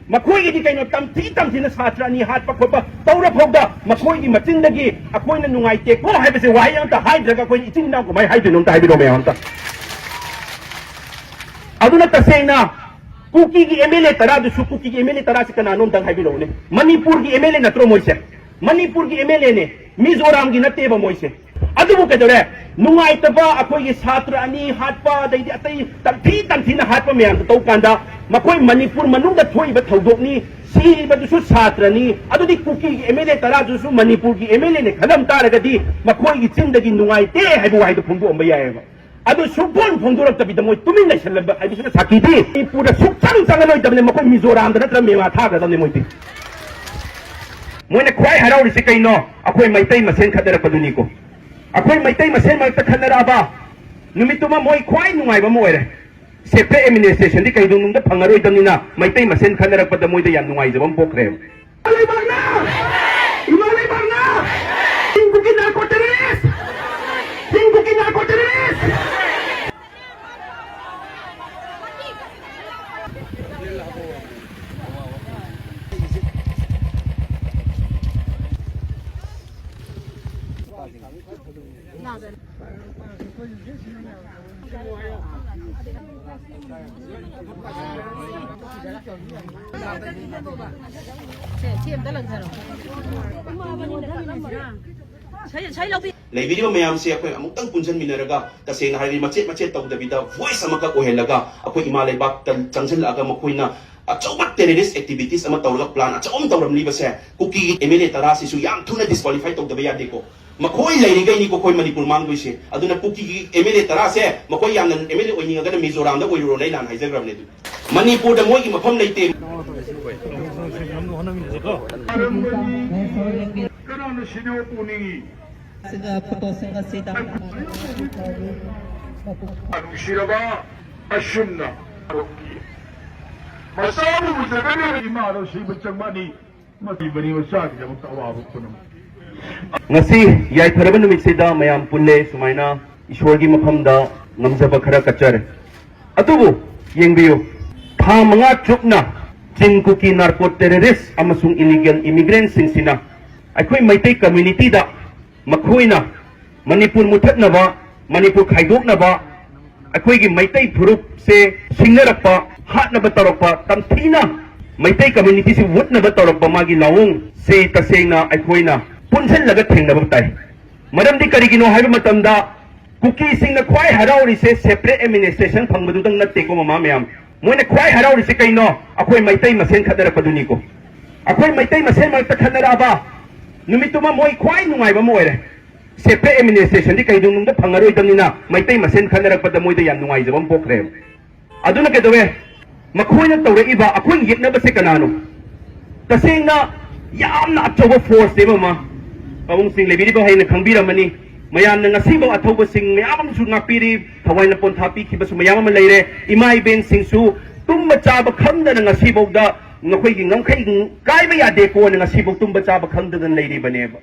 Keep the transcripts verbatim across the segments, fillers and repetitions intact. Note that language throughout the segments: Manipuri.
ꯃꯈꯣꯏꯒꯤꯗꯤ ꯀꯩꯅꯣ, ꯇꯝꯊꯤ ꯇꯝꯊꯤꯅ ꯁꯥꯇ꯭ꯔ ꯑꯅꯤ ꯍꯥꯠꯄ ꯈꯣꯠꯄ ꯇꯧꯔ ꯐꯥꯎꯗ ꯃꯈꯣꯏꯒꯤ ꯃꯆꯤꯟꯗꯒꯤ "ꯑꯩꯈꯣꯏꯅ ꯅꯨꯡꯉꯥꯏꯇꯦꯀꯣ" ꯍꯥꯏꯕꯁꯦ ꯋꯥꯍꯩ ꯑꯝꯇ ꯍꯥꯏꯗ꯭ꯔꯒ ꯑꯩꯈꯣꯏꯅ ꯏꯆꯤꯟ ꯏꯅꯥꯎ ꯀꯃꯥꯏꯅ ꯍꯥꯏꯗꯣꯏꯅꯣ? ꯑꯝꯇ ꯍꯥꯏꯕꯤꯔꯛꯑꯣ ꯃꯌꯥꯝ ꯑꯝꯇ꯫ ꯑꯗꯨꯅ ꯇꯁꯦꯡꯅ ꯀꯨꯀꯤꯒꯤ ꯑꯦꯝ ꯑꯦꯜ ꯑꯦ ꯇꯔꯥꯗꯨꯁꯨ, ꯀꯨꯀꯤꯒꯤ ꯑꯦꯝ ꯑꯦꯜ ꯑꯦ ꯇꯔꯥꯁꯤ ꯀꯅꯥꯅꯣ ꯑꯝꯇꯪ ꯍꯥꯏꯕꯤꯔꯛꯎꯅꯦ? ꯃꯅꯤꯄꯨꯔꯒꯤ ꯑꯦꯝ ꯑꯦꯜ ꯑꯦ ꯅꯠꯇ꯭ꯔꯣ ꯃꯣꯏꯁꯦ? ꯃꯅꯤꯄꯨꯔꯒꯤ ꯑꯦꯝ ꯑꯦꯜ ꯑꯦꯅꯦ, ꯃꯤꯖꯣꯔꯥꯝꯒꯤ ꯅꯠꯇꯦꯕ ꯃꯣꯏꯁꯦ꯫ ꯑꯗꯨꯕꯨ ꯀꯩꯗꯧꯔꯦ? ꯅꯨꯡꯉꯥꯏꯇꯕ ꯑꯩꯈꯣꯏꯒꯤ ꯁꯥꯇ꯭ꯔ ꯑꯅꯤ ꯍꯥꯠꯄ, ꯑꯗꯩꯗꯤ ꯑꯇꯩ ꯇꯝꯊꯤ ꯇꯝꯊꯤꯅ ꯍꯥꯠꯄ ꯃꯌꯥꯝꯗꯣ ꯇꯧ ꯀꯥꯟꯗ, ꯃꯈꯣꯏ ꯃꯅꯤꯄꯨꯔ ꯃꯅꯨꯡꯗ ꯊꯣꯛꯏꯕ ꯊꯧꯗꯣꯛꯅꯤ, ꯁꯤꯔꯤꯕꯗꯨꯁꯨ ꯁꯥꯇ꯭ꯔꯅꯤ, ꯑꯗꯨꯗꯤ ꯀꯨꯀꯤꯒꯤ ꯑꯦꯝ ꯑꯦꯜ ꯑꯦ ꯇꯔꯥꯗꯨꯁꯨ ꯃꯅꯤꯄꯨꯔꯒꯤ ꯑꯦꯝ ꯑꯦꯜ ꯑꯦꯅꯦ ꯈꯜꯂꯝ ꯇꯥꯔꯒꯗꯤ ꯃꯈꯣꯏꯒꯤ ꯆꯤꯟꯗꯒꯤ "ꯅꯨꯡꯉꯥꯏꯇꯦ" ꯍꯥꯏꯕ ꯋꯥꯍꯩꯗꯣ ꯐꯣꯡꯗꯣꯛꯑꯝꯕ ꯌꯥꯏꯑꯕ꯫ ꯑꯗꯨ ꯁꯨꯡꯐꯣꯡ ꯐꯣꯡꯗꯣꯔꯛꯇꯕꯤꯗ ꯃꯣꯏ ꯇꯨꯃꯤꯟ ꯂꯩꯁꯜꯂꯝꯕ ꯍꯥꯏꯕꯁꯤꯅ ꯁꯥꯈꯤꯗꯤ ꯃꯅꯤꯄꯨꯔꯗ ꯁꯨꯡꯆꯪ ꯆꯪꯉꯔꯣꯏꯗꯕꯅꯤ, ꯃꯈꯣꯏ ꯃꯤꯖꯣꯔꯥꯝꯗ ꯅꯠꯇ꯭ꯔ ꯃꯦꯋꯥ ꯊꯥꯒꯗꯕꯅꯤ ꯃꯣꯏꯗꯤ꯫ ꯃꯣꯏꯅ ꯈ꯭ꯋꯥꯏ ꯍꯔꯥꯎꯔꯤꯁꯤ ꯀꯩꯅꯣ? ꯑꯩꯈꯣꯏ ꯃꯩꯇꯩ ꯃꯁꯦꯟ ꯈꯠꯅꯔꯛꯄꯗꯨꯅꯤꯀꯣ꯫ ꯑꯩꯈꯣꯏ ꯃꯩꯇꯩ ꯃꯁꯦꯟ ꯃꯔꯛꯇ ꯈꯠꯅꯔꯛꯑꯕ ꯅꯨꯃꯤꯠꯇꯨꯃ ꯃꯣꯏ ꯈ꯭ꯋꯥꯏ ꯅꯨꯡꯉꯥꯏꯕ ꯑꯃ ꯑꯣꯏꯔꯦ꯫ ꯁꯦꯄꯔꯦꯠ ꯑꯦꯗꯃꯤꯅꯤꯁꯇ꯭ꯔꯦꯁꯟꯗꯤ ꯀꯩꯗꯧꯅꯨꯡꯗ ꯐꯪꯉꯔꯣꯏꯗꯕꯅꯤꯅ ꯃꯩꯇꯩ ꯃꯁꯦꯟ ꯈꯠꯅꯔꯛꯄꯗ ꯃꯣꯏꯗ ꯌꯥꯝ ꯅꯨꯡꯉꯥꯏꯖꯕ ꯑꯃ ꯄꯣꯛꯈ꯭ꯔꯦꯕ꯫ ꯂꯩꯕꯥꯛꯅ! ꯏꯃꯥ ꯂꯩꯕꯥꯛꯅ! ꯆꯤꯡ ꯀꯨꯀꯤ ꯅꯥꯔꯀꯣ ꯇꯦꯔꯣꯔꯤꯁ! ꯆꯤꯡ ꯀꯨꯀꯤ ꯅꯥꯔꯀꯣ ꯇꯦꯔꯣꯔꯤꯁ! ꯁꯦ, ꯁꯤ ꯑꯝꯇ ꯂꯪꯊꯔꯣ꯫ ꯁꯩ, ꯁꯩ ꯂꯧꯕꯤ꯫ ꯂꯩꯕꯤꯔꯤꯕ ꯃꯌꯥꯝꯁꯦ ꯑꯩꯈꯣꯏ ꯑꯃꯨꯛꯇꯪ ꯄꯨꯟꯁꯤꯟꯃꯤꯟꯅꯔꯒ, ꯇꯁꯦꯡꯅ ꯍꯥꯏꯔꯗꯤ, ꯃꯆꯦꯠ ꯃꯆꯦꯠ ꯇꯧꯗꯕꯤꯗ, ꯚꯣꯏꯁ ꯑꯃꯈꯛ ꯑꯣꯏꯍꯜꯂꯒ, ꯑꯩꯈꯣꯏ ꯏꯃꯥ ꯂꯩꯕꯥꯛꯇ ꯆꯪꯁꯤꯜꯂꯛꯑꯒ ꯃꯈꯣꯏꯅ ꯑꯆꯧꯕ ꯇꯦꯔꯣꯔꯤꯁ ꯑꯦꯛꯇꯤꯚꯤꯇꯤꯁ ꯑꯃ ꯇꯧꯔꯒ, ꯄ꯭ꯂꯥꯟ ꯑꯆꯧꯕ ꯑꯃ ꯇꯧꯔꯝꯂꯤꯕꯁꯦ, ꯀꯨꯀꯤꯒꯤ ꯑꯦꯝ ꯑꯦꯜ ꯑꯦ ꯇꯔꯥꯁꯤꯁꯨ ꯌꯥꯝ ꯊꯨꯅ ꯗꯤꯁꯀ꯭ꯋꯥꯂꯤꯐꯥꯏ ꯇꯧꯗꯕ ꯌꯥꯗꯦꯀꯣ꯫ ꯃꯈꯣꯏ ꯂꯩꯔꯤꯈꯩꯅꯤꯀꯣ ꯑꯩꯈꯣꯏ ꯃꯅꯤꯄꯨꯔ ꯃꯥꯡꯗꯣꯏꯁꯦ꯫ ꯑꯗꯨꯅ ꯀꯨꯀꯤꯒꯤ ꯑꯦꯝ ꯑꯦꯜ ꯑꯦ ꯇꯔꯥꯁꯦ, ꯃꯈꯣꯏ ꯌꯥꯝꯅ ꯑꯦꯝ ꯑꯦꯜ ꯑꯦ ꯑꯣꯏꯅꯤꯡꯉꯒꯅ ꯃꯤꯖꯣꯔꯥꯝꯗ ꯑꯣꯏꯔꯨꯔꯣꯅ ꯑꯩ ꯅꯍꯥꯟ ꯍꯥꯏꯖꯈ꯭ꯔꯕꯅꯦ꯫ ꯑꯗꯨ ꯃꯅꯤꯄꯨꯔꯗ ꯃꯣꯏꯒꯤ ꯃꯐꯝ ꯂꯩꯇꯦ꯫ ꯀꯅꯥꯅ ꯁꯤꯅꯦꯃꯥ ꯄꯨꯅꯤꯡꯉꯤ? ꯁꯤꯒ ꯐꯣꯇꯣꯁꯤꯡ ꯑꯁꯤꯗ ꯅꯨꯡꯁꯤꯔꯕ ꯑꯁꯨꯝꯅ ꯃꯆꯥꯕꯨ ꯎꯖꯒꯅꯤ꯫ ꯏꯃꯥꯗꯣ ꯁꯤꯕ ꯆꯪꯕꯅꯤ꯫ ꯃꯁꯤꯕꯅꯤ ꯃꯆꯥꯒꯤꯗꯃꯛꯇ ꯑꯋꯥꯕ ꯄꯨꯝꯅꯃꯛ꯫ ꯉꯁꯤ ꯌꯥꯏꯐꯔꯕ ꯅꯨꯃꯤꯠꯁꯤꯗ ꯃꯌꯥꯝ ꯄꯨꯜꯂꯦ, ꯁꯨꯃꯥꯏꯅ ꯏꯁꯣꯔꯒꯤ ꯃꯐꯝꯗ ꯉꯝꯖꯕ ꯈꯔ ꯀꯠꯆꯔꯦ꯫ ꯑꯗꯨꯕꯨ ꯌꯦꯡꯕꯤꯌꯨ, ꯊꯥ ꯃꯉꯥ ꯆꯨꯞꯅ ꯆꯤꯟ ꯀꯨꯀꯤ ꯅꯥꯔꯀꯣ ꯇꯦꯔꯣꯔꯤꯁ ꯑꯃꯁꯨꯡ ꯏꯂꯤꯒꯦꯜ ꯏꯃꯤꯒ꯭ꯔꯦꯟꯁꯤꯡꯁꯤꯅ ꯑꯩꯈꯣꯏ ꯃꯩꯇꯩ ꯀꯝꯃ꯭ꯌꯨꯅꯤꯇꯤꯗ ꯃꯈꯣꯏꯅ ꯃꯅꯤꯄꯨꯔ ꯃꯨꯊꯠꯅꯕ, ꯃꯅꯤꯄꯨꯔ ꯈꯥꯏꯗꯣꯛꯅꯕ, ꯑꯩꯈꯣꯏꯒꯤ ꯃꯩꯇꯩ ꯐꯨꯔꯨꯞꯁꯦ ꯁꯤꯡꯅꯔꯛꯄ, ꯍꯥꯠꯅꯕ ꯇꯧꯔꯛꯄ, ꯇꯝꯊꯤꯅ ꯃꯩꯇꯩ ꯀꯝꯃ꯭ꯌꯨꯅꯤꯇꯤꯁꯤ ꯋꯨꯠꯅꯕ ꯇꯧꯔꯛꯄ ꯃꯥꯒꯤ ꯂꯥꯑꯣꯡꯁꯦ ꯇꯁꯦꯡꯅ ꯑꯩꯈꯣꯏꯅ ꯄꯨꯟꯁꯤꯜꯂꯒ ꯊꯦꯡꯅꯕ ꯇꯥꯏ꯫ ꯃꯔꯝꯗꯤ ꯀꯔꯤꯒꯤꯅꯣ ꯍꯥꯏꯕ ꯃꯇꯝꯗ ꯀꯨꯀꯤꯁꯤꯡꯅ ꯈ꯭ꯋꯥꯏ ꯍꯔꯥꯎꯔꯤꯁꯦ ꯁꯦꯄꯔꯦꯠ ꯑꯦꯗꯃꯤꯅꯤꯁꯇ꯭ꯔꯦꯁꯟ ꯐꯪꯕꯗꯨꯗꯪ ꯅꯠꯇꯦꯀꯣ ꯃꯃꯥ ꯃꯌꯥꯝ꯫ ꯃꯣꯏꯅ ꯈ꯭ꯋꯥꯏ ꯍꯔꯥꯎꯔꯤꯁꯦ ꯀꯩꯅꯣ? ꯑꯩꯈꯣꯏ ꯃꯩꯇꯩ ꯃꯁꯦꯟ ꯈꯠꯅꯔꯛꯄꯗꯨꯅꯤꯀꯣ꯫ ꯑꯩꯈꯣꯏ ꯃꯩꯇꯩ ꯃꯁꯦꯟ ꯃꯔꯛꯇ ꯈꯠꯅꯔꯛꯑꯕ ꯅꯨꯃꯤꯠꯇꯨꯃ ꯃꯣꯏ ꯈ꯭ꯋꯥꯏ ꯅꯨꯡꯉꯥꯏꯕ ꯑꯃ ꯑꯣꯏꯔꯦ꯫ ꯁꯦꯄꯔꯦꯠ ꯑꯦꯗꯃꯤꯅꯤꯁꯇ꯭ꯔꯦꯁꯟꯗꯤ ꯀꯩꯗꯧꯅꯨꯡꯗ ꯐꯪꯉꯔꯣꯏꯗꯕꯅꯤꯅ ꯃꯩꯇꯩ ꯃꯁꯦꯟ ꯈꯠꯅꯔꯛꯄꯗ ꯃꯣꯏꯗ ꯌꯥꯝ ꯅꯨꯡꯉꯥꯏꯖꯕ ꯑꯃ ꯄꯣꯛꯈ꯭ꯔꯦꯕ꯫ ꯑꯗꯨꯅ ꯀꯩꯗꯧꯋꯦ? ꯃꯈꯣꯏꯅ ꯇꯧꯔꯛꯏꯕ, ꯑꯩꯈꯣꯏ ꯌꯦꯛꯅꯕꯁꯦ ꯀꯅꯥꯅꯣ? ꯇꯁꯦꯡꯅ ꯌꯥꯝꯅ ꯑꯆꯧꯕ ꯐꯣꯔꯁꯅꯦꯕ ꯑꯃ꯫ ꯄꯥꯕꯨꯡꯁꯤꯡ ꯂꯩꯕꯤꯔꯤꯕ ꯍꯩꯅ ꯈꯪꯕꯤꯔꯝꯃꯅꯤ꯫ ꯃꯌꯥꯝꯅ ꯉꯁꯤꯐꯥꯎ ꯑꯊꯧꯕꯁꯤꯡ ꯃꯌꯥꯝ ꯑꯃꯁꯨ ꯉꯥꯛꯄꯤꯔꯤ, ꯊꯋꯥꯏꯅ ꯄꯣꯟꯊꯥ ꯄꯤꯈꯤꯕꯁꯨ ꯃꯌꯥꯝ ꯑꯃ ꯂꯩꯔꯦ꯫ ꯏꯃꯥ ꯏꯕꯦꯟꯁꯤꯡꯁꯨ ꯇꯨꯝꯕ ꯆꯥꯕ ꯈꯪꯗꯅ ꯉꯁꯤꯐꯥꯎꯗ ꯅꯈꯣꯏꯒꯤ ꯉꯝꯈꯩ ꯀꯥꯏꯕ ꯌꯥꯗꯦꯀꯣꯅ ꯉꯁꯤꯐꯥꯎ ꯇꯨꯝꯕ ꯆꯥꯕ ꯈꯪꯗꯗꯅ ꯂꯩꯔꯤꯕꯅꯦꯕ꯫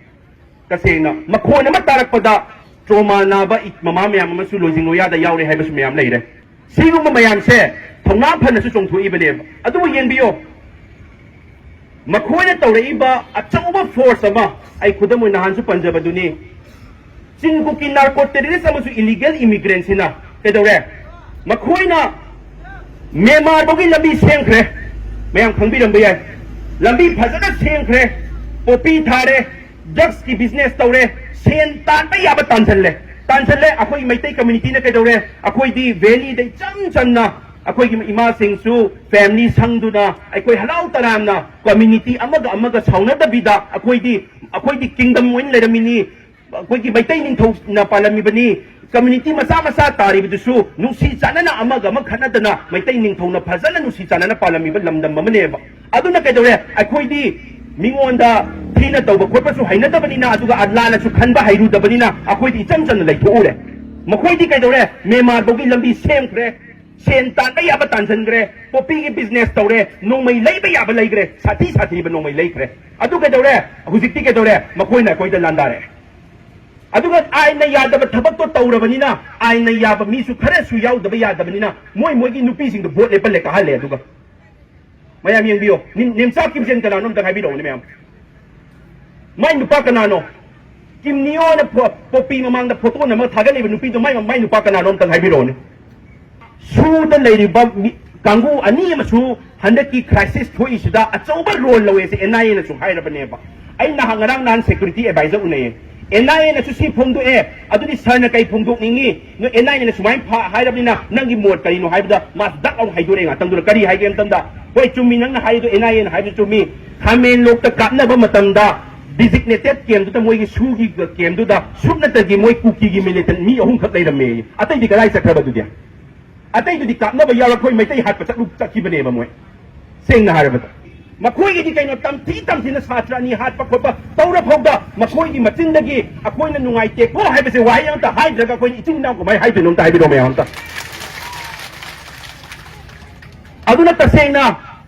ꯇꯁꯦꯡꯅ ꯃꯈꯣꯟ ꯑꯃ ꯇꯥꯔꯛꯄꯗ ꯇ꯭ꯔꯣꯃꯥ ꯅꯥꯕ ꯏ-, ꯃꯃꯥ ꯃꯌꯥꯝ ꯑꯃꯁꯨ ꯂꯣꯏꯖꯤꯡ ꯂꯣꯏꯌꯥꯗ ꯌꯥꯎꯔꯦ ꯍꯥꯏꯕꯁꯨ ꯃꯌꯥꯝ ꯂꯩꯔꯦ꯫ ꯁꯤꯒꯨꯝꯕ ꯃꯌꯥꯝꯁꯦ ꯊꯧꯅꯥ ꯐꯅꯁꯨ ꯆꯣꯡꯊꯣꯛꯏꯕꯅꯦꯕ꯫ ꯑꯗꯨꯕꯨ ꯌꯦꯡꯕꯤꯌꯣ, ꯃꯈꯣꯏꯅ ꯇꯧꯔꯛꯏꯕ ꯑꯆꯧꯕ ꯐꯣꯔꯁ ꯑꯃ, ꯑꯩ ꯈꯨꯗꯝ ꯑꯣꯏꯅ ꯅꯍꯥꯟꯁꯨ ꯄꯟꯖꯕꯗꯨꯅꯤ, ꯆꯤꯟ ꯀꯨꯀꯤ ꯅꯥꯔꯀꯣ ꯇꯦꯔꯣꯔꯤꯁ ꯑꯃꯁꯨꯡ ꯏꯂꯤꯒꯦꯜ ꯏꯃꯤꯒ꯭ꯔꯦꯟꯁꯤꯅ ꯀꯩꯗꯧꯔꯦ? ꯃꯈꯣꯏꯅ ꯃꯦꯟꯃꯥꯔꯐꯥꯎꯒꯤ ꯂꯝꯕꯤ ꯁꯦꯝꯈ꯭ꯔꯦ꯫ ꯃꯌꯥꯝ ꯈꯪꯕꯤꯔꯝꯕ ꯌꯥꯏ꯫ ꯂꯝꯕꯤ ꯐꯖꯅ ꯁꯦꯝꯈ꯭ꯔꯦ, ꯄꯣꯄꯤ ꯊꯥꯔꯦ, ꯗ꯭ꯔꯒꯁꯀꯤ ꯕꯤꯖꯤꯅꯦꯁ ꯇꯧꯔꯦ, ꯁꯦꯟ ꯇꯥꯟꯕ ꯌꯥꯕ ꯇꯥꯟꯁꯤꯜꯂꯦ꯫ ꯇꯥꯟꯁꯤꯜꯂꯦ, ꯑꯩꯈꯣꯏ ꯃꯩꯇꯩ ꯀꯝꯃ꯭ꯌꯨꯅꯤꯇꯤꯅ ꯀꯩꯗꯧꯔꯦ? ꯑꯩꯈꯣꯏꯗꯤ ꯚꯦꯂꯤꯗ ꯏꯆꯝ ꯆꯝꯅ ꯑꯩꯈꯣꯏꯒꯤ ꯏꯃꯥꯁꯤꯡꯁꯨ ꯐꯦꯃꯤꯂꯤ ꯁꯪꯗꯨꯅ ꯑꯩꯈꯣꯏ ꯍꯔꯥꯎ ꯇꯔꯥꯝꯅ ꯀꯝꯃ꯭ꯌꯨꯅꯤꯇꯤ ꯑꯃꯒ ꯑꯃꯒ ꯁꯥꯎꯅꯗꯕꯤꯗ ꯑꯩꯈꯣꯏꯗꯤ, ꯑꯩꯈꯣꯏꯗꯤ ꯀꯤꯡꯗꯝ ꯑꯣꯏꯅ ꯂꯩꯔꯝꯃꯤꯅꯤ꯫ ꯑꯩꯈꯣꯏꯒꯤ ꯃꯩꯇꯩ ꯅꯤꯡꯊꯧꯅ ꯄꯥꯜꯂꯝꯃꯤꯕꯅꯤ꯫ ꯀꯝꯃ꯭ꯌꯨꯅꯤꯇꯤ ꯃꯆꯥ ꯃꯆꯥ ꯇꯥꯔꯤꯕꯗꯨꯁꯨ ꯅꯨꯡꯁꯤ ꯆꯥꯟꯅꯅ ꯑꯃꯒ ꯑꯃ ꯈꯠꯅꯗꯅ ꯃꯩꯇꯩ ꯅꯤꯡꯊꯧꯅ ꯐꯖꯅ ꯅꯨꯡꯁꯤ ꯆꯥꯟꯅꯅ ꯄꯥꯜꯂꯝꯃꯤꯕ ꯂꯝꯗꯝ ꯑꯃꯅꯦꯕ꯫ ꯑꯗꯨꯅ ꯀꯩꯗꯧꯔꯦ? ꯑꯩꯈꯣꯏꯗꯤ ꯃꯤꯉꯣꯟꯗ ꯊꯤꯅ ꯇꯧꯕ ꯈꯣꯠꯄꯁꯨ ꯍꯩꯅꯗꯕꯅꯤꯅ, ꯑꯗꯨꯒ ꯂꯥꯟꯅꯁꯨ ꯈꯟꯕ ꯍꯩꯔꯨꯗꯕꯅꯤꯅ ꯑꯩꯈꯣꯏꯗꯤ ꯏꯆꯝ ꯆꯝꯅ ꯂꯩꯊꯣꯛꯎꯔꯦ꯫ ꯃꯈꯣꯏꯗꯤ ꯀꯩꯗꯧꯔꯦ? ꯃꯦꯟꯃꯥꯔꯐꯥꯎꯒꯤ ꯂꯝꯕꯤ ꯁꯦꯝꯈ꯭ꯔꯦ, ꯁꯦꯟ ꯇꯥꯟꯕ ꯌꯥꯕ ꯇꯥꯟꯁꯤꯟꯈ꯭ꯔꯦ, ꯄꯣꯄꯤꯒꯤ ꯕꯤꯖꯤꯅꯦꯁ ꯇꯧꯔꯦ, ꯅꯣꯡꯃꯩ ꯂꯩꯕ ꯌꯥꯕ ꯂꯩꯈ꯭ꯔꯦ, ꯁꯥꯊꯤ ꯁꯥꯊꯤꯕ ꯅꯣꯡꯃꯩ ꯂꯩꯈ꯭ꯔꯦ꯫ ꯑꯗꯨ ꯀꯩꯗꯧꯔꯦ? ꯍꯧꯖꯤꯛꯇꯤ ꯀꯩꯗꯧꯔꯦ? ꯃꯈꯣꯏꯅ ꯑꯩꯈꯣꯏꯗ ꯂꯥꯟꯗꯥꯔꯛꯑꯦ꯫ ꯑꯗꯨꯒ ꯑꯥꯏꯟꯅ ꯌꯥꯗꯕ ꯊꯕꯛꯇꯣ ꯇꯧꯔꯕꯅꯤꯅ, ꯑꯥꯏꯟꯅ ꯌꯥꯕ ꯃꯤꯁꯨ ꯈꯔꯁꯨ ꯌꯥꯎꯗꯕ ꯌꯥꯗꯕꯅꯤꯅ ꯃꯣꯏ ꯃꯣꯏꯒꯤ ꯅꯨꯄꯤꯁꯤꯡꯗꯣ ꯚꯣꯠ ꯂꯦꯞꯍꯜꯂꯦ, ꯀꯥꯍꯜꯂꯦ꯫ ꯑꯗꯨꯒ ꯃꯌꯥꯝ ꯌꯦꯡꯕꯤꯌꯣ, ꯅꯤꯝ-, ꯅꯤꯝꯆꯥ ꯀꯤꯝꯖꯦꯟ ꯀꯅꯥꯅꯣ ꯑꯝꯇꯪ ꯍꯥꯏꯕꯤꯔꯛꯎꯅꯦ ꯃꯌꯥꯝ꯫ ꯃꯥꯏ ꯅꯨꯄꯥ ꯀꯅꯥꯅꯣ? ꯀꯤꯝꯅꯤꯌꯣꯅ ꯐꯣ-, ꯄꯣꯄꯤ ꯃꯃꯥꯡꯗ ꯐꯣꯇꯣ ꯅꯝꯃꯒ ꯊꯥꯒꯠꯂꯤꯕ ꯅꯨꯄꯤꯗꯣ ꯃꯥꯏ, ꯃꯥꯏ ꯅꯨꯄꯥ ꯀꯅꯥꯅꯣ ꯑꯝꯇꯪ ꯍꯥꯏꯕꯤꯔꯛꯑꯣꯅꯦ꯫ ꯁꯨꯗ ꯂꯩꯔꯤꯕ ꯃꯤ-, ꯀꯥꯡꯕꯨ ꯑꯅꯤ ꯑꯃꯁꯨ ꯍꯟꯗꯛꯀꯤ ꯀ꯭ꯔꯥꯏꯁꯤꯁ ꯊꯣꯛꯏꯁꯤꯗ ꯑꯆꯧꯕ ꯔꯣꯜ ꯂꯧꯋꯦꯁꯦ ꯑꯦꯟ ꯑꯥꯏ ꯑꯦꯅꯁꯨ ꯍꯥꯏꯔꯕꯅꯦꯕ꯫ ꯑꯩ ꯅꯍꯥꯟ, ꯉꯔꯥꯡ ꯅꯍꯥꯟ ꯁꯦꯀ꯭ꯌꯨꯔꯤꯇꯤ ꯑꯦꯗꯚꯥꯏꯖꯔ ꯎꯅꯩꯌꯦ꯫ ꯑꯦꯟ ꯑꯥꯏ ꯑꯦꯅꯁꯨ ꯁꯤ ꯐꯣꯡꯗꯣꯛꯑꯦ, ꯑꯗꯨꯗꯤ ꯁꯥꯔꯅ ꯀꯩ ꯐꯣꯡꯗꯣꯛꯅꯤꯡꯉꯤ? ꯅꯣꯏ ꯑꯦꯟ ꯑꯥꯏ ꯑꯦꯅ ꯁꯨꯃꯥꯏꯅ ꯐ-, ꯍꯥꯏꯔꯕꯅꯤꯅ ꯅꯪꯒꯤ ꯃꯣꯠ ꯀꯔꯤꯅꯣ ꯍꯥꯏꯕꯗ ꯃꯥꯁꯨ ꯗꯛ ꯂꯥꯎꯅ ꯍꯥꯏꯗꯣꯔꯛꯑꯦ ꯉꯥꯛꯇꯪꯗꯨꯗ꯫ ꯀꯔꯤ ꯍꯥꯏꯒꯦ ꯃꯇꯝꯗ, "ꯍꯣꯏ, ꯆꯨꯝꯃꯤ, ꯅꯪꯅ ꯍꯥꯏꯗꯣ, ꯑꯦꯟ ꯑꯥꯏ ꯑꯦꯅ ꯍꯥꯏꯕꯗꯨ ꯆꯨꯝꯃꯤ꯫ ꯈꯥꯃꯦꯟ ꯂꯣꯛꯇ ꯀꯥꯞꯅꯕ ꯃꯇꯝꯗ ꯗꯤꯖꯤꯒꯅꯦꯇꯦꯗ ꯀꯦꯝꯗꯨꯗ, ꯃꯣꯏꯒꯤ ꯁꯨꯒꯤ ꯀꯦꯝꯗꯨꯗ ꯁꯨꯞꯅꯇꯒꯤ ꯃꯣꯏ ꯀꯨꯀꯤꯒꯤ ꯃꯤꯂꯤꯇꯦꯟ ꯃꯤ ꯑꯍꯨꯝꯈꯛ ꯂꯩꯔꯝꯃꯦ, ꯑꯇꯩꯗꯤ ꯀꯗꯥꯏ ꯆꯠꯈ꯭ꯔꯕ ꯑꯗꯨꯗꯤ? ꯑꯇꯩꯗꯨꯗꯤ ꯀꯥꯞꯅꯕ ꯌꯥꯎꯔ ꯑꯩꯈꯣꯏ ꯃꯩꯇꯩ ꯍꯥꯠꯄ ꯆꯠꯂꯨ, ꯆꯠꯈꯤꯕꯅꯦꯕ ꯃꯣꯏ, ꯁꯦꯡꯅ ꯍꯥꯏꯔꯕꯗ꯫ ꯃꯈꯣꯏꯒꯤꯗꯤ ꯀꯩꯅꯣ, ꯇꯝꯊꯤ ꯇꯝꯊꯤꯅ ꯁꯥꯇ꯭ꯔ ꯑꯅꯤ ꯍꯥꯠꯄ ꯈꯣꯠꯄ ꯇꯧꯔ ꯐꯥꯎꯗ ꯃꯈꯣꯏꯒꯤ ꯃꯆꯤꯟꯗꯒꯤ ꯑꯩꯈꯣꯏꯅ ꯅꯨꯡꯉꯥꯏꯇꯦꯀꯣ ꯍꯥꯏꯕꯁꯦ ꯋꯥꯍꯩ ꯑꯃꯇ ꯍꯥꯏꯗ꯭ꯔꯒ ꯑꯩꯈꯣꯏꯅ ꯏꯆꯤꯟ ꯏꯅꯥꯎ ꯀꯃꯥꯏꯅ ꯍꯥꯏꯗꯣꯏꯅꯣ ꯑꯝꯇ ꯍꯥꯏꯕꯤꯔꯛꯑꯣ ꯃꯌꯥꯝ ꯑꯝꯇ꯫ ꯑꯗꯨꯅ ꯇꯁꯦꯡꯅ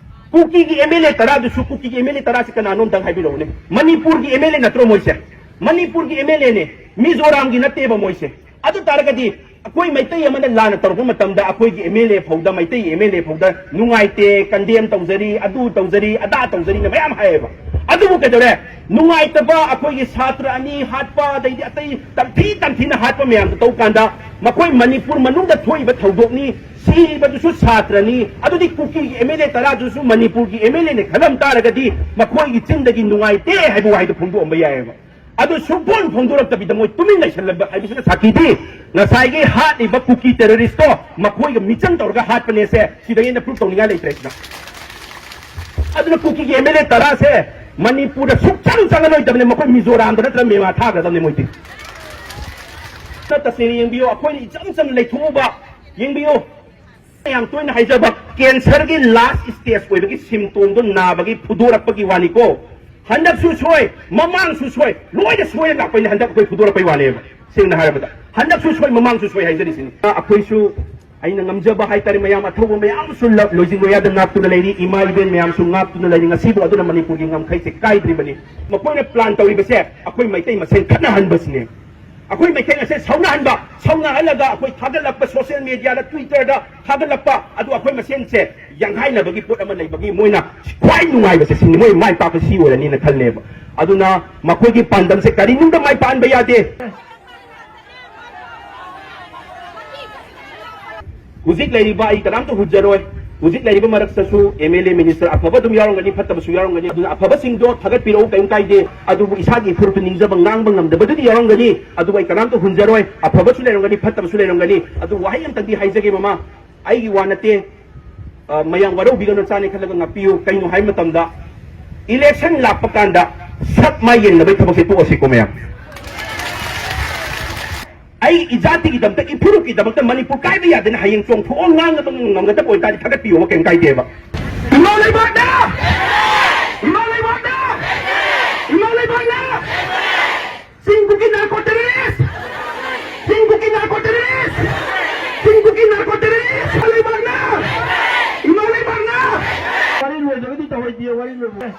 ꯀꯨꯀꯤꯒꯤ ꯑꯦꯝ ꯑꯦꯜ ꯑꯦ ꯇꯔꯥꯗꯨꯁꯨ, ꯀꯨꯀꯤꯒꯤ ꯑꯦꯝ ꯑꯦꯜ ꯑꯦ ꯇꯔꯥꯁꯤ ꯀꯅꯥꯅꯣ ꯑꯝꯇꯪ ꯍꯥꯏꯕꯤꯔꯛꯎꯅꯦ꯫ ꯃꯅꯤꯄꯨꯔꯒꯤ ꯑꯦꯝ ꯑꯦꯜ ꯑꯦ ꯅꯠꯇ꯭ꯔꯣ ꯃꯣꯏꯁꯦ? ꯃꯅꯤꯄꯨꯔꯒꯤ ꯑꯦꯝ ꯑꯦꯜ ꯑꯦꯅꯦ, ꯃꯤꯖꯣꯔꯥꯝꯒꯤ ꯅꯠꯇꯦꯕ ꯃꯣꯏꯁꯦ꯫ ꯑꯗꯨ ꯇꯥꯔꯒꯗꯤ ꯑꯩꯈꯣꯏ ꯃꯩꯇꯩ ꯑꯃꯅ ꯂꯥꯟꯅ ꯇꯧꯔꯛꯄ ꯃꯇꯝꯗ ꯑꯩꯈꯣꯏꯒꯤ ꯑꯦꯝ ꯑꯦꯜ ꯑꯦ ꯐꯥꯎꯗ, ꯃꯩꯇꯩ ꯑꯦꯝ ꯑꯦꯜ ꯑꯦ ꯐꯥꯎꯗ ꯅꯨꯡꯉꯥꯏꯇꯦ, ꯀꯟꯗꯦꯝ ꯇꯧꯖꯔꯤ, ꯑꯗꯨ ꯇꯧꯖꯔꯤ, ꯑꯗꯥ ꯇꯧꯖꯔꯤꯅ ꯃꯌꯥꯝ ꯍꯥꯏꯌꯦꯕ꯫ ꯑꯗꯨꯕꯨ ꯀꯩꯗꯧꯔꯦ? ꯅꯨꯡꯉꯥꯏꯇꯕ ꯑꯩꯈꯣꯏꯒꯤ ꯁꯥꯇ꯭ꯔ ꯑꯅꯤ ꯍꯥꯠꯄ, ꯑꯗꯩꯗꯤ ꯑꯇꯩ ꯇꯝꯊꯤ ꯇꯝꯊꯤꯅ ꯍꯥꯠꯄ ꯃꯌꯥꯝꯗꯣ ꯇꯧ ꯀꯥꯟꯗ ꯃꯈꯣꯏ ꯃꯅꯤꯄꯨꯔ ꯃꯅꯨꯡꯗ ꯊꯣꯛꯏꯕ ꯊꯧꯗꯣꯛꯅꯤ, ꯁꯤꯔꯤꯕꯗꯨꯁꯨ ꯁꯥꯇ꯭ꯔꯅꯤ, ꯑꯗꯨꯗꯤ ꯀꯨꯀꯤꯒꯤ ꯑꯦꯝ ꯑꯦꯜ ꯑꯦ ꯇꯔꯥꯗꯨꯁꯨ ꯃꯅꯤꯄꯨꯔꯒꯤ ꯑꯦꯝ ꯑꯦꯜ ꯑꯦꯅ ꯈꯜꯂꯝ ꯇꯥꯔꯒꯗꯤ ꯃꯈꯣꯏꯒꯤ ꯆꯤꯟꯗꯒꯤ ꯅꯨꯡꯉꯥꯏꯇꯦ ꯍꯥꯏꯕ ꯋꯥꯍꯩꯗꯣ ꯐꯣꯡꯗꯣꯛꯑꯝꯕ ꯌꯥꯏꯑꯕ꯫ ꯑꯗꯨ ꯁꯨꯡꯐꯣꯡ ꯐꯣꯡꯗꯣꯔꯛꯇꯕꯤꯗ ꯃꯣꯏ ꯇꯨꯃꯤꯟ ꯂꯩꯁꯜꯂꯝꯕ ꯍꯥꯏꯕꯁꯤꯅ ꯁꯥꯈꯤꯗꯤ ꯉꯁꯥꯏꯒꯤ ꯍꯥꯠꯂꯤꯕ ꯀꯨꯀꯤ ꯇꯦꯔꯣꯔꯤꯁꯇꯣ ꯃꯈꯣꯏꯒ ꯃꯤꯆꯪ ꯇꯧꯔꯒ ꯍꯥꯠꯄꯅꯦꯁꯦ ꯁꯤꯗꯒꯤ ꯍꯦꯟꯅ ꯄ꯭ꯔꯨꯐ ꯇꯧꯅꯤꯡꯉꯥꯏ ꯂꯩꯇ꯭ꯔꯦ ꯁꯤꯗ꯫ ꯑꯗꯨꯅ ꯀꯨꯀꯤꯒꯤ ꯑꯦꯝ ꯑꯦꯜ ꯑꯦ ꯇꯔꯥꯁꯦ ꯃꯅꯤꯄꯨꯔꯗ ꯁꯨꯡꯆꯪ ꯆꯪꯉꯔꯣꯏꯗꯕꯅꯦ, ꯃꯈꯣꯏ ꯃꯤꯖꯣꯔꯥꯝꯗ ꯅꯠꯇ꯭ꯔꯒ ꯃꯦꯃꯥ ꯊꯥꯈ꯭ꯔꯗꯕꯅꯦ ꯃꯣꯏꯗꯤ꯫ ꯇꯁꯦꯡꯅ ꯌꯦꯡꯕꯤꯌꯨ, ꯑꯩꯈꯣꯏꯅ ꯏꯆꯝ ꯆꯝꯅ ꯂꯩꯊꯣꯛꯎꯕ ꯌꯦꯡꯕꯤꯌꯨ꯫ ꯌꯥꯝ ꯇꯣꯏꯅ ꯍꯥꯏꯖꯕ, ꯀꯦꯟꯁꯔꯒꯤ ꯂꯥꯁ ꯁ꯭ꯇꯦꯖ ꯑꯣꯏꯕꯒꯤ ꯁꯤꯝꯇꯣꯝꯗꯣ ꯅꯥꯕꯒꯤ ꯐꯨꯗꯣꯔꯛꯄꯒꯤ ꯋꯥꯅꯤꯀꯣ꯫ ꯍꯟꯗꯛꯁꯨ ꯁꯣꯏ, ꯃꯃꯥꯡꯁꯨ ꯁꯣꯏ, ꯂꯣꯏꯅ ꯁꯣꯏꯔ ꯂꯥꯛꯄꯩꯅꯦ ꯍꯟꯗꯛ ꯑꯩꯈꯣꯏ ꯐꯨꯗꯣꯔꯛꯄꯩ ꯋꯥꯅꯦꯕ꯫ ꯁꯦꯡꯅ ꯍꯥꯏꯔꯕꯗ ꯍꯟꯗꯛꯁꯨ ꯁꯣꯏ, ꯃꯃꯥꯡꯁꯨ ꯁꯣꯏ ꯍꯥꯏꯖꯔꯤꯁꯤꯅꯤ꯫ ꯑꯩꯈꯣꯏꯁꯨ, ꯑꯩꯅ ꯉꯝꯖꯕ ꯍꯥꯏꯇꯥꯔꯦ, ꯃꯌꯥꯝ ꯑꯊꯧꯕ ꯃꯌꯥꯝꯁꯨ ꯂ-, ꯂꯣꯏꯖꯤꯡ ꯂꯣꯌꯥꯗ ꯉꯥꯛꯇꯨꯅ ꯂꯩꯔꯤ, ꯏꯃꯥ ꯏꯕꯦꯟ ꯃꯌꯥꯝꯁꯨ ꯉꯥꯛꯇꯨꯅ ꯂꯩꯔꯤ꯫ ꯉꯁꯤꯕꯨ ꯑꯗꯨꯅ ꯃꯅꯤꯄꯨꯔꯒꯤ ꯉꯝꯈꯩꯁꯦ ꯀꯥꯏꯗ꯭ꯔꯤꯕꯅꯤ꯫ ꯃꯈꯣꯏꯅ ꯄ꯭ꯂꯥꯟ ꯇꯧꯔꯤꯕꯁꯦ ꯑꯩꯈꯣꯏ ꯃꯩꯇꯩ ꯃꯁꯦꯟ ꯈꯠꯅꯍꯟꯕꯁꯤꯅꯦ꯫ ꯑꯩꯈꯣꯏ ꯃꯩꯇꯩ ꯃꯁꯦꯟ ꯁꯥꯎꯅꯍꯟꯕ, ꯁꯥꯎꯅꯍꯜꯂꯒ ꯑꯩꯈꯣꯏ ꯊꯥꯒꯠꯂꯛꯄ, ꯁꯣꯁꯤꯌꯦꯜ ꯃꯤꯗꯤꯌꯥꯗ, ꯇ꯭ꯋꯤꯇꯔꯗ ꯊꯥꯒꯠꯂꯛꯄ, ꯑꯗꯨ ꯑꯩꯈꯣꯏ ꯃꯁꯦꯟꯁꯦ ꯌꯥꯡꯈꯥꯏꯅꯕꯒꯤ ꯄꯣꯠ ꯑꯃ ꯂꯩꯕꯒꯤ ꯃꯣꯏꯅ ꯈ꯭ꯋꯥꯏ ꯅꯨꯡꯉꯥꯏꯕꯁꯦ ꯁꯤꯅꯤ, ꯃꯣꯏ ꯃꯥꯏ ꯄꯥꯛꯄ ꯁꯤ ꯑꯣꯏꯔꯅꯤꯅ ꯈꯜꯂꯦꯕ꯫ ꯑꯗꯨꯅ ꯃꯈꯣꯏꯒꯤ ꯄꯥꯟꯗꯝꯁꯦ ꯀꯔꯤꯅꯨꯡꯗ ꯃꯥꯏ ꯄꯥꯛꯍꯟꯕ ꯌꯥꯗꯦ꯫ ꯍꯧꯖꯤꯛ ꯂꯩꯔꯤꯕ ꯑꯩ ꯀꯅꯥꯝꯇ ꯍꯨꯟꯖꯔꯣꯏ꯫ ꯍꯧꯖꯤꯛ ꯂꯩꯔꯤꯕ ꯃꯔꯛꯇꯁꯨ ꯑꯦꯝ ꯑꯦꯜ ꯑꯦ, ꯃꯤꯅꯤꯁꯇꯔ ꯑꯐꯕ ꯑꯗꯨꯝ ꯌꯥꯎꯔꯝꯒꯅꯤ, ꯐꯠꯇꯕꯁꯨ ꯌꯥꯎꯔꯝꯒꯅꯤ꯫ ꯑꯗꯨꯅ ꯑꯐꯕꯁꯤꯡꯗꯣ ꯊꯥꯒꯠꯄꯤꯔꯛꯎ, ꯀꯔꯤꯝ ꯀꯥꯏꯗꯦ꯫ ꯑꯗꯨꯕꯨ ꯏꯁꯥꯒꯤ ꯏꯐꯨꯔꯨꯞꯇ ꯅꯤꯡꯖꯕ ꯉꯥꯡꯕ ꯉꯝꯗꯕꯗꯨꯗꯤ ꯌꯥꯎꯔꯝꯒꯅꯤ꯫ ꯑꯗꯨꯕꯨ ꯑꯩ ꯀꯅꯥꯝꯇ ꯍꯨꯟꯖꯔꯣꯏ꯫ ꯑꯐꯕꯁꯨ ꯂꯩꯔꯝꯒꯅꯤ, ꯐꯠꯇꯕꯁꯨ ꯂꯩꯔꯝꯒꯅꯤ꯫ ꯑꯗꯨ ꯋꯥꯍꯩ ꯑꯝꯇꯪꯗꯤ ꯍꯥꯏꯖꯒꯦ ꯃꯃꯥ, ꯑꯩꯒꯤ ꯋꯥ ꯅꯠꯇꯦ꯫ ꯑ, ꯃꯌꯥꯝ ꯋꯥꯔꯧꯕꯤꯒꯅꯨ, ꯆꯥꯅꯤ ꯈꯜꯂꯒ ꯉꯥꯛꯄꯤꯌꯨ꯫ ꯀꯩꯅꯣ ꯍꯥꯏꯕ ꯃꯇꯝꯗ, ꯏꯂꯦꯛꯁꯟ ꯂꯥꯛꯄ ꯀꯥꯟꯗ ꯁꯛ ꯃꯥꯏ ꯌꯦꯡꯅꯕꯒꯤ ꯊꯕꯛꯁꯦ ꯇꯣꯛꯑꯁꯤꯀꯣ ꯃꯌꯥꯝ꯫ ꯑꯩ ꯏꯖꯥꯇꯤꯒꯤꯗꯃꯛꯇ, ꯏꯐꯨꯔꯨꯞꯀꯤꯗꯃꯛꯇ ꯃꯅꯤꯄꯨꯔ ꯀꯥꯏꯕ ꯌꯥꯗꯦꯅ ꯍꯌꯦꯡ ꯆꯣꯡꯊꯣꯛꯑ ꯉꯥꯡꯅꯕ ꯉꯝꯒꯗꯕ ꯑꯣꯏꯇꯥꯔꯗꯤ ꯊꯥꯒꯠꯄꯤꯌꯣꯕ, ꯀꯩꯝ ꯀꯥꯏꯗꯦꯕ꯫ ꯏꯃꯥ ꯂꯩꯕꯥꯛꯅ! ꯏꯃꯥ ꯂꯩꯕꯥꯛꯅ! ꯏꯃꯥ ꯂꯩꯕꯥꯛꯅ! ꯆꯤꯡ ꯀꯨꯀꯤ ꯅꯥꯔꯀꯣ ꯇꯦꯔꯣꯔꯤꯁ! ꯆꯤꯡ ꯀꯨꯀꯤ ꯅꯥꯔꯀꯣ ꯇꯦꯔꯣꯔꯤꯁ! ꯆꯤꯡ ꯀꯨꯀꯤ ꯅꯥꯔꯀꯣ ꯇꯦꯔꯣꯔꯤꯁ! ꯏꯃꯥ ꯂꯩꯕꯥꯛꯅ! ꯏꯃꯥ ꯂꯩꯕꯥꯛꯅ! ꯋꯥꯔꯤ ꯂꯣꯏꯗ꯭ꯔꯒꯗꯤ ꯇꯧꯍꯩꯗꯦ, ꯋꯥꯔꯤ ꯂꯣꯏꯕ꯫